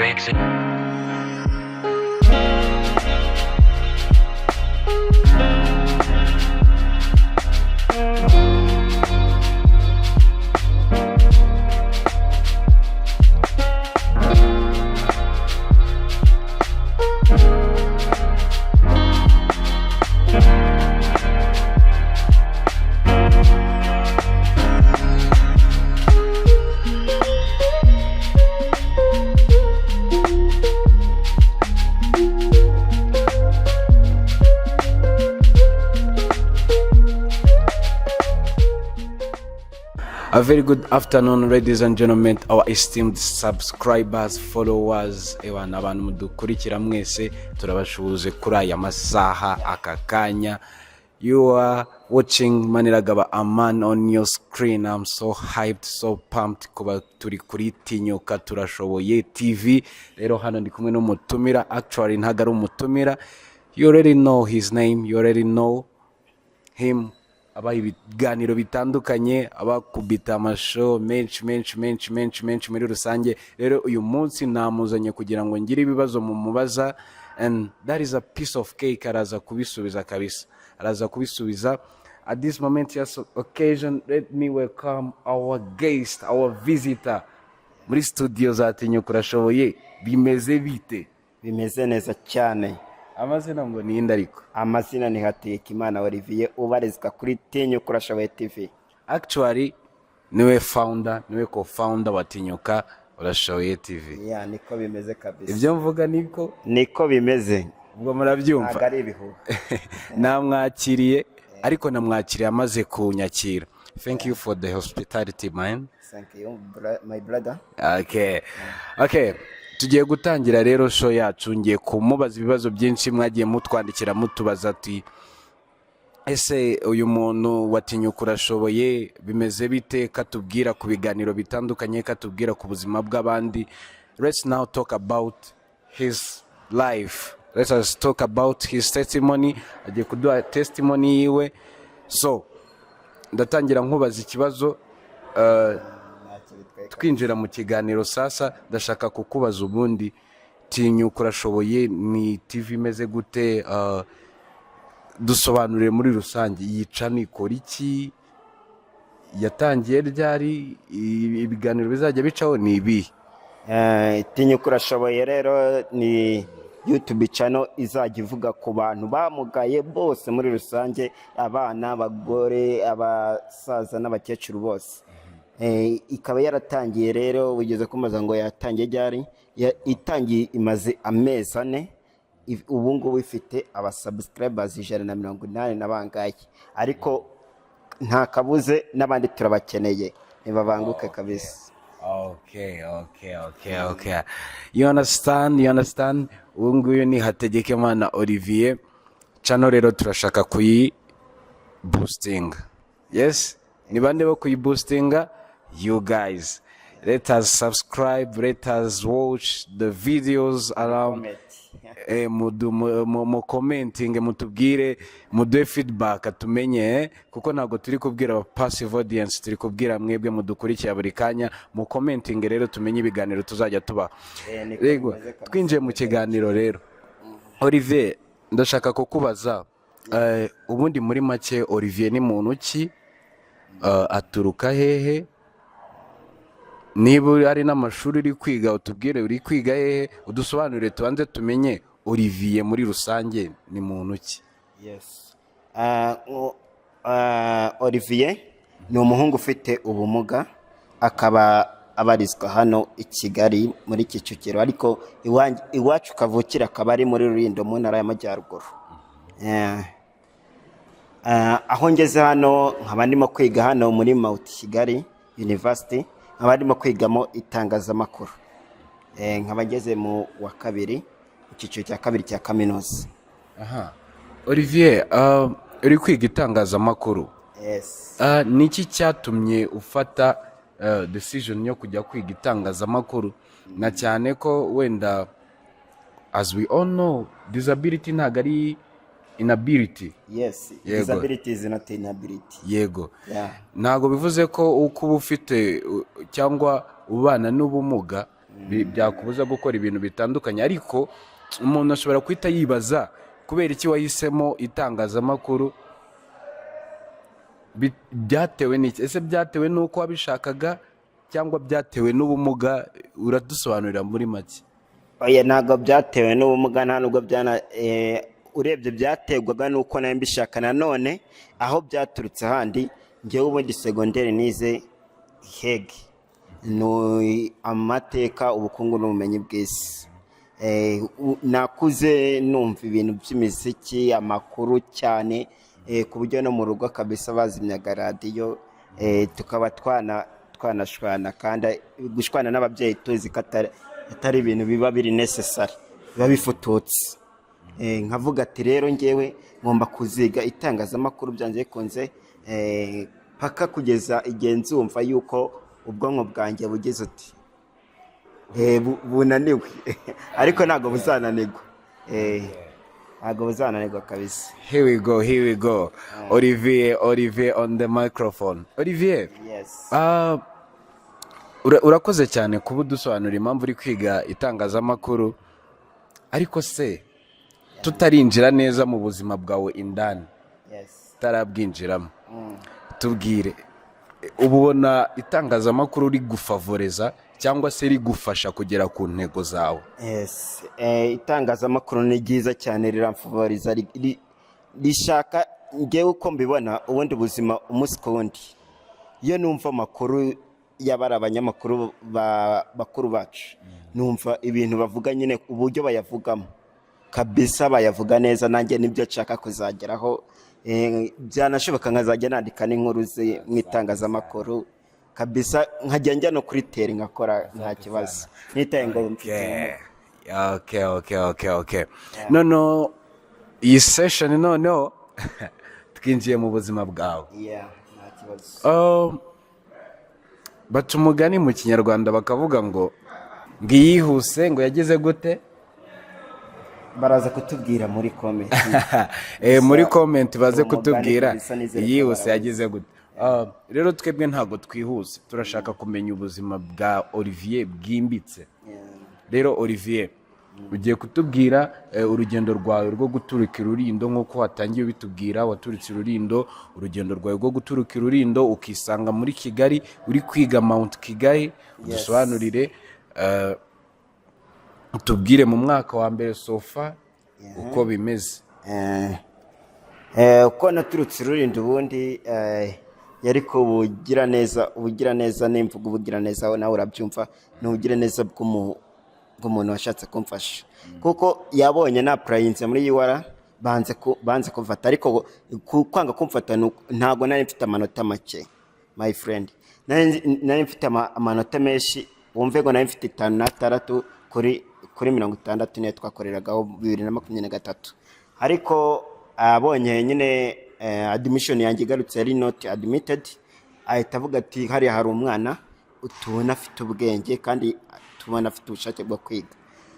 breaks it. A very good afternoon, ladies and gentlemen, our esteemed subscribers, followers, ewana abantu mudukurikira mwese, turabashuhuje kuri aya masaha aka kanya. You are watching Maniragaba Aman on your screen. I'm so hyped, so pumped kuba turi kuri Tinyuka Turashoboye TV. Rero hano ndi kumwe n'umutumira, actually ntago ari umutumira. You already know his name, you already know him. Abaha ibiganiro bitandukanye, abakubita amashow menshi menshi menshi menshi menshi muri rusange. Rero uyu munsi namuzanye kugira ngo ngire ibibazo mumubaza, and that is a piece of cake. Araza kubisubiza kabisa, araza kubisubiza. At this moment, yes, occasion, let me welcome our guest, our visitor muri studio za Tinyuka Urashoboye. Bimeze bite? Bimeze neza cyane. Amazina ngo ninde ariko? Amazina ni Hategekimana Olivier, ubarizwa kuri Tinyuka Urashoboye TV. Actually niwe founder, niwe co-founder wa Tinyuka Urashoboye TV. Yeah, niko bimeze kabisa. Ibyo mvuga niko? Niko bimeze. Ubwo murabyumva. Ntabwo ari ibihuha. Namwakiriye, ariko namwakiriye amaze kunyakira. Thank you for the hospitality, man. Thank you, my brother. Okay, tugiye gutangira rero show yacu. Ngiye kumubaza ibibazo byinshi mwagiye mutwandikira, mutubaza ati: "Ese uyu muntu watinyuka Urashoboye bimeze bite? Katubwira ku biganiro bitandukanye, katubwira ku buzima bw'abandi. Let's now talk about his life, let us talk about his testimony." Agiye kuduha testimony yiwe. So ndatangira nkubaza ikibazo Ntacyo bitwaye. twinjira mu kiganiro. Sasa ndashaka kukubaza, ubundi Tinyuka Urashoboye ni TV imeze gute? Dusobanurire muri rusange, iyi channel ikora iki, yatangiye ryari, ibiganiro bizajya bicaho ni ibihe? Tinyuka Urashoboye rero ni YouTube channel izajya ivuga ku bantu bamugaye bose muri rusange, abana, abagore, abasaza n'abakecuru bose. Ikaba yaratangiye rero, wigeze kumaza ngo yatangiye ryari? Itangiye imaze amezi 4. Ubu ngubu ifite abasubscribers 180 na bangahe, ariko nta kabuze n'abandi turabakeneye, ntibabanguke kabisa. Okay. You understand, you understand. Uyu nguyu ni Hategekimana Olivier. Channel rero turashaka kuyi boostinga. Yes? Ni bande bo kuyiboostinga? You guys. Let us subscribe, let us watch the videos around. Comment. Mu commenting, mutubwire, muduhe feedback tumenye, kuko ntabwo turi kubwira aba passive audience, turi kubwira mwebwe mudukurikira buri kanya. Mu commenting rero tumenye ibiganiro tuzajya tubaha. Niko Yego, bimeze kabisa. twinjiye mu kiganiro rero. Olivier, ndashaka kukubaza, ubundi muri make Olivier ni muntu ki? Aturuka hehe? Niba hari n'amashuri uri kwiga, utubwire uri kwiga hehe, udusobanurire, tubanze tumenye Olivier muri rusange ni muntu ki. Yes. Olivier ni umuhungu ufite ubumuga, akaba abarizwa hano i Kigali muri Kicukiro, ariko iwacu kavukire akaba ari muri Rulindo mu Ntara y'Amajyaruguru. Aho ngeze hano nkaba ndimo kwiga hano muri Mount Kigali University, nkaba ndimo kwigamo itangazamakuru. Nkaba ngeze mu wa kabiri, mu cyiciro cya kabiri cya kaminuza. Aha Olivier, uri kwiga itangazamakuru. Yes. Ni iki cyatumye ufata decision yo kujya kwiga itangazamakuru, na cyane ko wenda, as we all know, disability ntabwo ari inability? Yes. Yego. Disability is not inability. Yego. Yeah. Ntabwo bivuze ko uko uba ufite cyangwa ubana n'ubumuga Byakubuza gukora ibintu bitandukanye. Ariko umuntu ashobora guhita yibaza kubera iki wahisemo itangazamakuru. Byatewe n'iki? Ese byatewe n'uko wabishakaga cyangwa byatewe n'ubumuga? Uradusobanurira muri make. Oya, ntabwo byatewe n'ubumuga, nta nubwo byana urebye byaterwaga n'uko nari mbishaka. Nanone aho byaturutse handi, ngewe ubundi segonderi nize HEG, ni amateka, ubukungu n'ubumenyi bw'isi. Nakuze numva ibintu by'imiziki, amakuru cyane, ku buryo no mu rugo kabisa bazimyaga radiyo, tukaba twanashwana, kandi gushwana n'ababyeyi tuzi ko atari ibintu biba biri necessary, biba bifututse. Nkavuga ati rero ngewe ngomba kuziga itangazamakuru byanze bikunze, paka kugeza igihe nzumva yuko ubwonko bwanjye bugize uti bunaniwe, ariko ntabwo buzananirwa. Ntabwo buzananirwa kabisa. Here we go, here we go. Olivier, Olivier on the microphone. Olivier. Yes. Ah, urakoze cyane kuba udusobanurira impamvu uri kwiga itangazamakuru. Ariko se tutarinjira neza mu buzima bwawe indani, tutarabwinjiramo, tubwire, uba ubona itangazamakuru rigufavoreza cyangwa se rigufasha kugera ku ntego zawe? Yes. Itangazamakuru ni ryiza cyane, riramfavoriza, rishaka ngewe uko mbibona ubundi buzima umunsi ku wundi. Iyo numva amakuru y'abari abanyamakuru bakuru bacu, numva ibintu bavuga nyine, uburyo bayavugamo kabisa, bayavuga neza. Nanjye nibyo nshaka kuzageraho. Byanashoboka nkazajya nandika n'inkuru ze mu itangazamakuru kabisa, nkajya njya no kuri terrain nkakora nta kibazo, nitaye ngo mfite ubumuga. Okay. Noneho iyi session, noneho twinjiye mu buzima bwawe. Yeah, nta kibazo. Baca umugani mu Kinyarwanda bakavuga ngo iyihuse ngo yagize gute? Baraza kutubwira muri comment. Muri comment baze Uwo mugani kutubwira kabisa nizere ko iyihuse barawuzi. yagize gute. Ah, rero twebwe ntabwo twihuse, turashaka kumenya ubuzima bwa Olivier bwimbitse. Rero Olivier, ugiye kutubwira urugendo rwawe rwo guturuka i Rurindo, nk'uko watangiye ubitubwira, waturutse i Rurindo, urugendo rwawe rwo guturuka i Rurindo ukisanga muri Kigali uri kwiga Mount Kigali. Udusobanurire, utubwire mu mwaka wa mbere so far uko bimeze. Uko naturutse i Rurindo ubundi, yari ku bugiraneza. Ubugiraneza, nimvuga ubugiraneza nawe urabyumva, ni ubugiraneza bw'umuntu washatse kumfasha, kuko yabonye napplyinze muri UR, banze kumfata. Ariko kwanga kumfata ntabwo nari mfite amanota make, my friend. Nari mfite amanota menshi. Wumve ngo nari mfite 56 kuri 60, niyo twakoreragaho 2023. Ariko abonye nyine admission yanjye igarutse yari not admitted, ahita avuga ati hariya hari umwana tubona afite ubwenge kandi tubona afite ubushake bwo kwiga.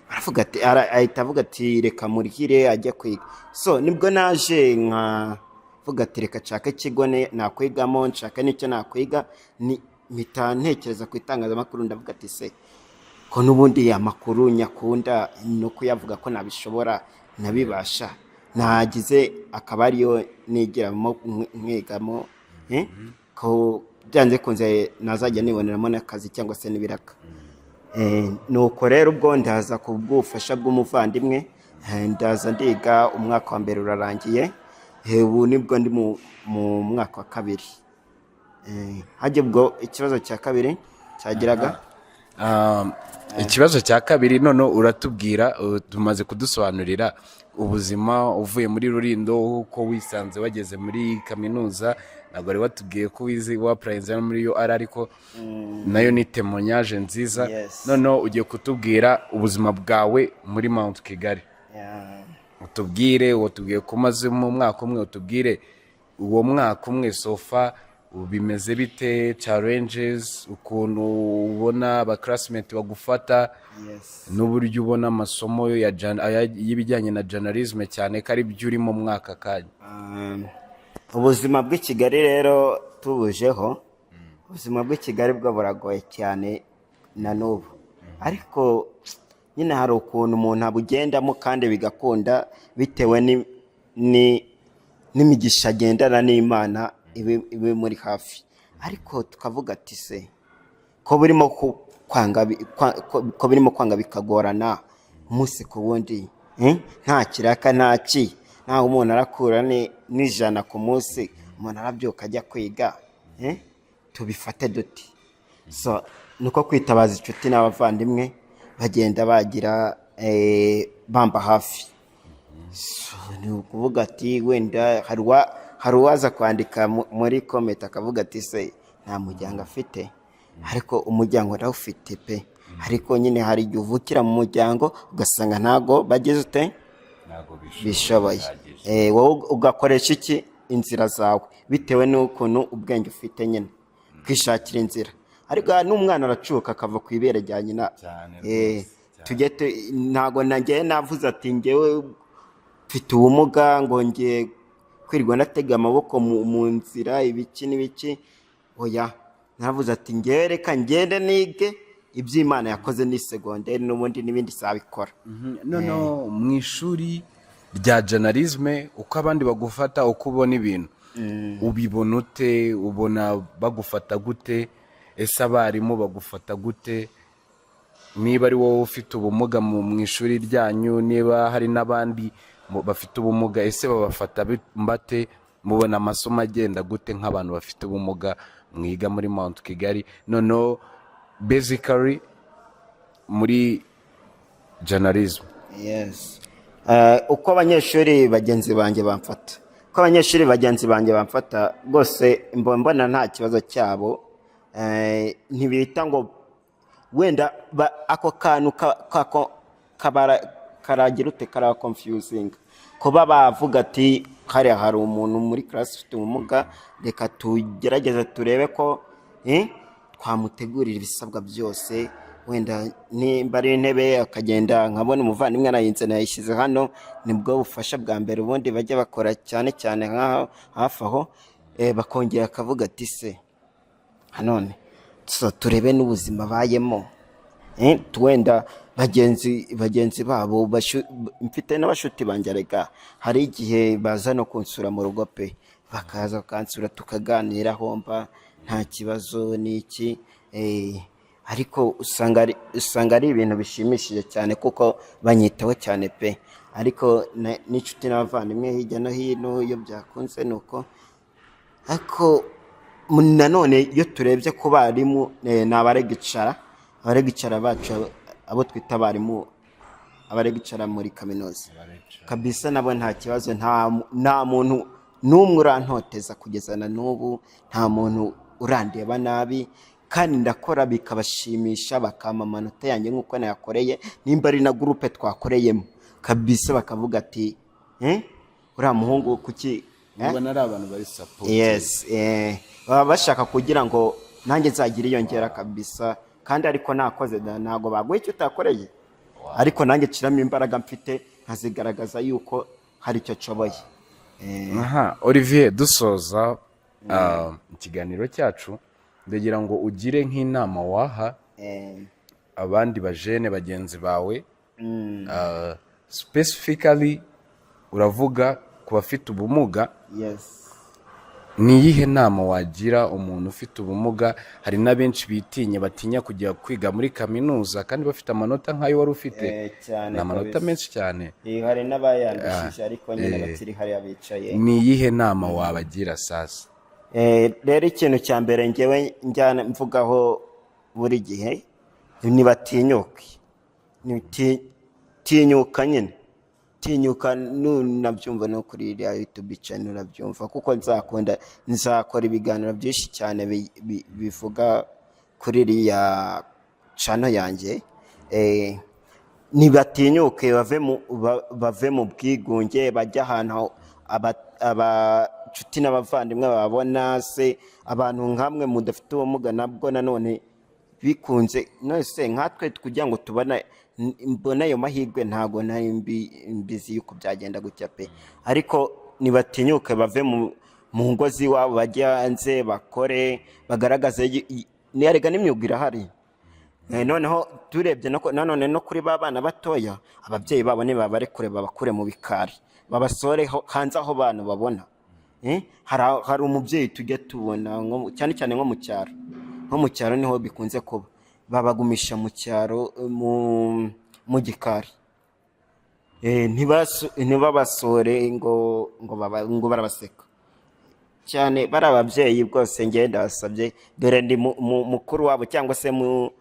Aravuga ati ahita avuga ati reka murihire ajye kwiga. So nibwo naje nkavuga ati reka nshake ikigo nakwigamo, nshake n'icyo nakwiga. Ni mpita ntekereza ku itangazamakuru. Ndavuga ati se ko n'ubundi amakuru nyakunda no kuyavuga, ko nabishobora, nabibasha, nagize akaba ariyo nigiramo, nkigamo, ko byanze kunze nazajya niboneramo n'akazi cyangwa se n'ibiraka. Nuko rero ubwo ndaza ku bw'ubufasha bw'umuvandimwe, ndaza ndiga, umwaka wa mbere urarangiye. Ubu nibwo ndi mu mwaka wa kabiri. Hajya ubwo ikibazo cya kabiri cyagiraga? Ikibazo cya kabiri, noneho uratubwira, tumaze kudusobanurira ubuzima uvuye muri Rurindo, uko wisanze wageze muri kaminuza. Ntabwo wari watubwiye ko wize, wapplyinze no muri UR, ariko nayo ni témoignage nziza. Yes. Noneho ugiye kutubwira ubuzima bwawe muri Mount Kigali. Utubwire, watubwiye ko umaze mu mwaka umwe, utubwire uwo mwaka umwe so far bimeze bite, challenges, ukuntu ubona aba classmate bagufata, n'uburyo ubona amasomo y'ibijyanye na journalism, cyane ko ari byo urimo mwaka kanya. Ubuzima bw'i Kigali rero tubujeho, ubuzima bw'i Kigali bwo buragoye cyane na n'ubu. Ariko nyine hari ukuntu umuntu abugendamo kandi bigakunda bitewe n'imigisha agendana n'Imana ibe muri hafi. Ariko tukavuga ati: "Se ko burimo kwanga ko birimo kwanga bikagorana umunsi ku wundi, nta kiraka, nta ki, ntaho umuntu arakura n'ijana ku munsi, umuntu arabyuka ajya kwiga, tubifate duti?" So nuko kwitabaza inshuti n'abavandimwe bagenda bagira bamba hafi. So, ni ukuvuga ati wenda hari uwaza kwandika muri comment akavuga ati: "Se nta muryango afite?" Ariko umuryango ndawufite pe. Ariko nyine hari igihe uvukira mu muryango ugasanga ntago bagize ute? Ntabwo bishoboye. Wowe ugakoresha iki? Inzira zawe bitewe n'ukuntu ubwenge ufite nyine, kwishakira inzira. Ariko n'umwana aracuka akava ku ibere rya nyina. Cyane rwose, cyane. Tujye ntago nagiye navuze ati ngewe mfite ubumuga ngo ngiye kwirirwa natega amaboko mu nzira ibiki n'ibiki. Oya, navuze ati ngewe reka ngende nige iby'Imana yakoze ni segonderi n'ubundi n'ibindi zabikora. Noneho mu ishuri rya journalisme, uko abandi bagufata, uko ubona ibintu, ubibona ute? Ubona bagufata gute? Ese abarimu bagufata gute niba ari wowe ufite ubumuga mu ishuri ryanyu? Niba hari n'abandi bafite ubumuga, ese babafata bate? Mubona amasomo agenda gute nk'abantu bafite ubumuga mwiga muri Mount Kigali, noneho basically muri journalism? Yes. Uko abanyeshuri bagenzi banjye bamfata, uko abanyeshuri bagenzi banjye bamfata rwose mbona nta kibazo cyabo. Ntibita ngo wenda ako kantu karagira ute, kara confusing kuba bavuga ati hariya hari umuntu muri class ufite ubumuga, reka tugerageze turebe ko twamutegurira ibisabwa byose, wenda nimba ari intebe, akagenda nkabona umuvandimwe arayinze yayishyize hano. Nibwo bufasha bwa mbere ubundi bajya bakora cyane cyane nk'aho hafi aho. Bakongera akavuga ati: "Se none so turebe n'ubuzima bayemo." Wenda bagenzi babo mfite n'abashuti banjye rega, hari igihe baza no kunsura mu rugo pe, bakaza bakansura tukaganira, homba nta kibazo n'iki. Ariko usanga ari ibintu bishimishije cyane kuko banyitaho cyane pe. Ariko n'inshuti n'abavandimwe hirya no hino iyo byakunze ni uko. Ariko nanone iyo turebye ku barimu, ni abaregicara bacu, abo twita abarimu, abaregicara muri kaminuza kabisa, nabo nta kibazo. Nta muntu n'umwe urantoteza kugeza na n'ubu, nta muntu urandeba nabi, kandi ndakora bikabashimisha, bakampa amanota yanjye nk'uko nayakoreye. Nimba ari na groupe twakoreyemo kabisa, bakavuga ati: "Uriya muhungu kuki?" Ubona ari abantu bari support? Yes, baba bashaka kugira ngo nanjye nzagire iyo ngera kabisa. Kandi ariko nakoze ntabwo baguha icyo utakoreye, ariko nanjye nshiramo imbaraga mfite nkazigaragaza yuko hari icyo nshoboye. Aha Olivier, dusoza ikiganiro cyacu, ndagira ngo ugire nk'inama waha abandi bajene bagenzi bawe. Specifically uravuga ku bafite ubumuga. Yes. Ni iyihe nama wagira umuntu ufite ubumuga? Hari na benshi bitinya, batinya kujya kwiga muri kaminuza kandi bafite amanota nk'ayo wari ufite. Cyane. Ni amanota kabisa. menshi cyane. Hari n'abayandikishije ariko nyine bakiri hariya bicaye. Ni iyihe nama wabagira sasa? Rero ikintu cya mbere ngewe njyana mvugaho buri gihe, ntibatinyuke. Tinyuka nyine, tinyuka. Nunabyumva no kuri iriya YouTube channel urabyumva, kuko nzakunda nzakora ibiganiro byinshi cyane bivuga kuri iriya channel yanjye. Ntibatinyuke bave mu bwigunge, bajye ahantu abacuti n'abavandimwe bababona. Se abantu nkamwe mudafite ubumuga nabwo nanone bikunze nose nkatwe kugira ngo tubone mbone ayo mahirwe, ntabwo nari mbizi yuko byagenda gutya pe. Ariko nibatinyuke bave mu ngo z'iwabo, bajye hanze bakore, bagaragaze erega n'imyuga irahari. Noneho turebye nanone no kuri ba bana batoya, ababyeyi babo nibabarekure, babakure mu bikari, babasore hanze aho bantu babona. Hari umubyeyi tujya tubona cyane cyane nko mu cyaro niho bikunze kuba, babagumisha mu cyaro, mu gikari. Ntibabasore ngo barabaseka cyane. Bari ababyeyi bwose, njye ndabasabye, dore ndi mukuru wabo cyangwa se mu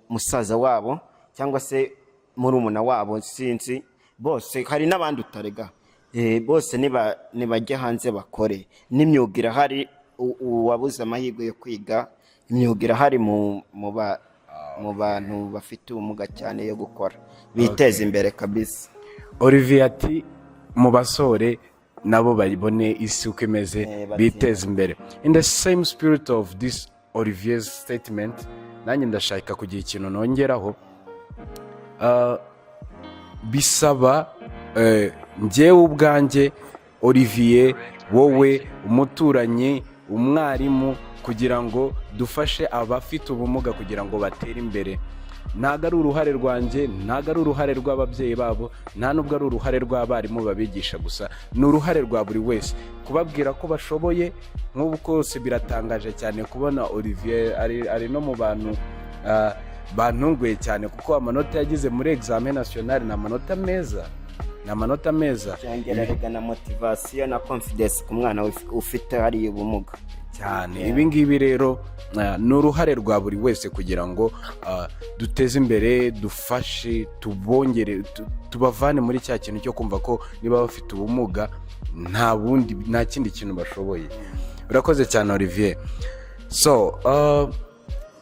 musaza wabo cyangwa se murumuna wabo, sinzi bose, hari n'abandi utarega. Bose nibajya hanze bakore, n'imyuga irahari. Uwabuze amahirwe yo kwiga, imyuga irahari mu bantu bafite ubumuga cyane yo gukora, biteza imbere kabisa. Olivier ati mu basore nabo babone isi uko imeze, biteze imbere. In the same spirit of this Olivier's statement, nanjye ndashaka kugira ikintu nongeraho. Bisaba njyewe ubwanjye, Olivier, wowe, umuturanyi, umwarimu, kugira ngo dufashe abafite ubumuga kugira ngo batere imbere. Ntabwo ari uruhare rwanjye, ntabwo ari uruhare rw'ababyeyi babo, nta nubwo ari uruhare rw'abarimu babigisha gusa, ni uruhare rwa buri wese kubabwira ko bashoboye. Nk'ubu kose biratangaje cyane kubona Olivier ari no mu bantu bantunguye cyane, kuko amanota yagize muri examen national ni amanota meza, ni amanota meza. Byongera rega na motivation na confidence ku mwana ufite hariya ubumuga. Cyane. Ibi ngibi rero ni uruhare rwa buri wese kugira ngo duteze imbere, dufashe, tubongere, tubavane muri cya kintu cyo kumva ko niba bafite ubumuga nta bundi, nta kindi kintu bashoboye. Urakoze cyane, Olivier. So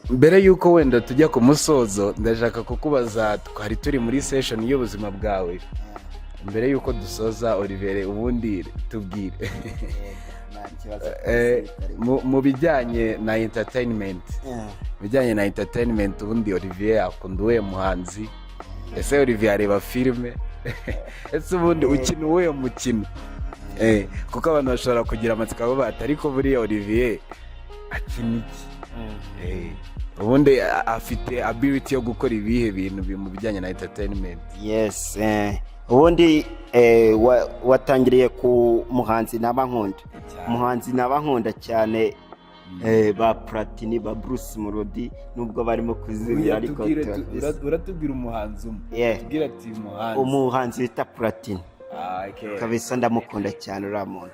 mbere y'uko wenda tujya ku musozo, ndashaka kukubaza, twari turi muri session y'ubuzima bwawe. Mbere y'uko dusoza, Olivier, ubundi tubwire Nta kibazo. Mu bijyanye na entertainment, mu bijyanye na entertainment, ubundi Olivier akunda uwuhe muhanzi? Ese Olivier areba filime? Ese ubundi ukina uwuhe mukino? Kuko abantu bashobora kugira amatsiko abo bati: "Ariko buriya Olivier akina iki? Ubundi afite ability yo gukora ibihe bintu mu bijyanye na entertainment?" Yes, ubundi watangiriye ku muhanzi naba nkunda. Cyane. Umuhanzi naba nkunda cyane, ba Platini, ba Bruce Melody, nubwo barimo kuzimya, ariko Uratubwira umuhanzi umwe. Tubwire ati umuhanzi. Umuhanzi bita Platini. Ah, okay. Kabisa ndamukunda cyane uriya muntu.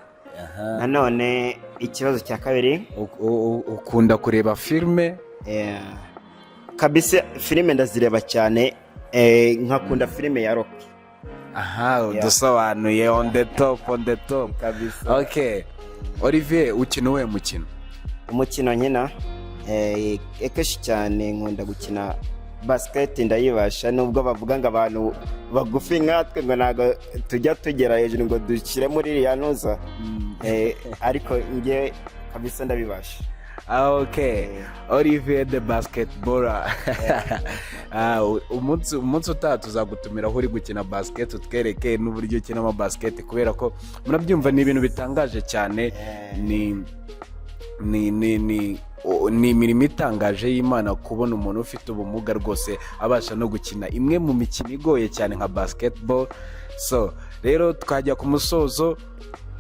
Nanone ikibazo cya kabiri? Ukunda kureba filime? Kabisa filime ndazireba cyane, nkakunda filime ya Rocky. Aha udusobanuye on the top, on the top. Kabisa. Okay, Olivier, ukina uwuhe mukino? Umukino nkina, akenshi cyane nkunda gukina basket, ndayibasha, nubwo bavuga ngo abantu bagufi nkatwe ngo ntabwo tujya tugera hejuru ngo dushyire muri iriya ntuza. Ariko njye kabisa ndabibasha. Ah, okay, Olivier the basketballer. Ah, umunsi utaha tuzagutumira aho uri gukina basket, utwereke n'uburyo ukinamo basket, kubera ko murabyumva ni ibintu bitangaje cyane. Ni imirimo itangaje y'Imana kubona umuntu ufite ubumuga rwose abasha no gukina imwe mu mikino igoye cyane nka basketball. So rero twajya ku musozo.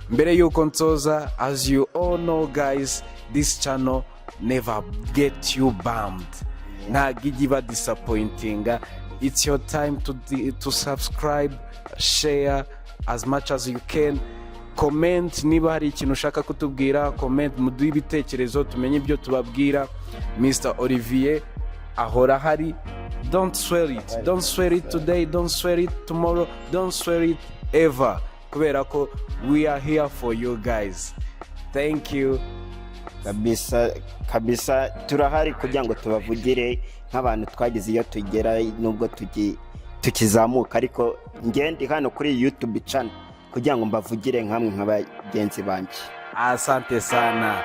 Mbere y'uko nsoza, as you all know guys, this channel never get you bummed, ntabwo ijya iba disappointinga. It's your time to subscribe, share as much as you can, comment niba hari ikintu ushaka kutubwira, comment, muduhe ibitekerezo tumenye ibyo tubabwira. Mr Olivier ahora ahari. Don't swear it, don't swear it today, don't swear it tomorrow, don't swear it ever, kubera ko we are here for you guys. Thank you. Kabisa kabisa, turahari kugira ngo tubavugire nk'abantu twagize iyo tugera, nubwo tukizamuka, ariko ngende hano kuri YouTube channel kugira ngo mbavugire nkamwe nka bagenzi banjye. Asante sana.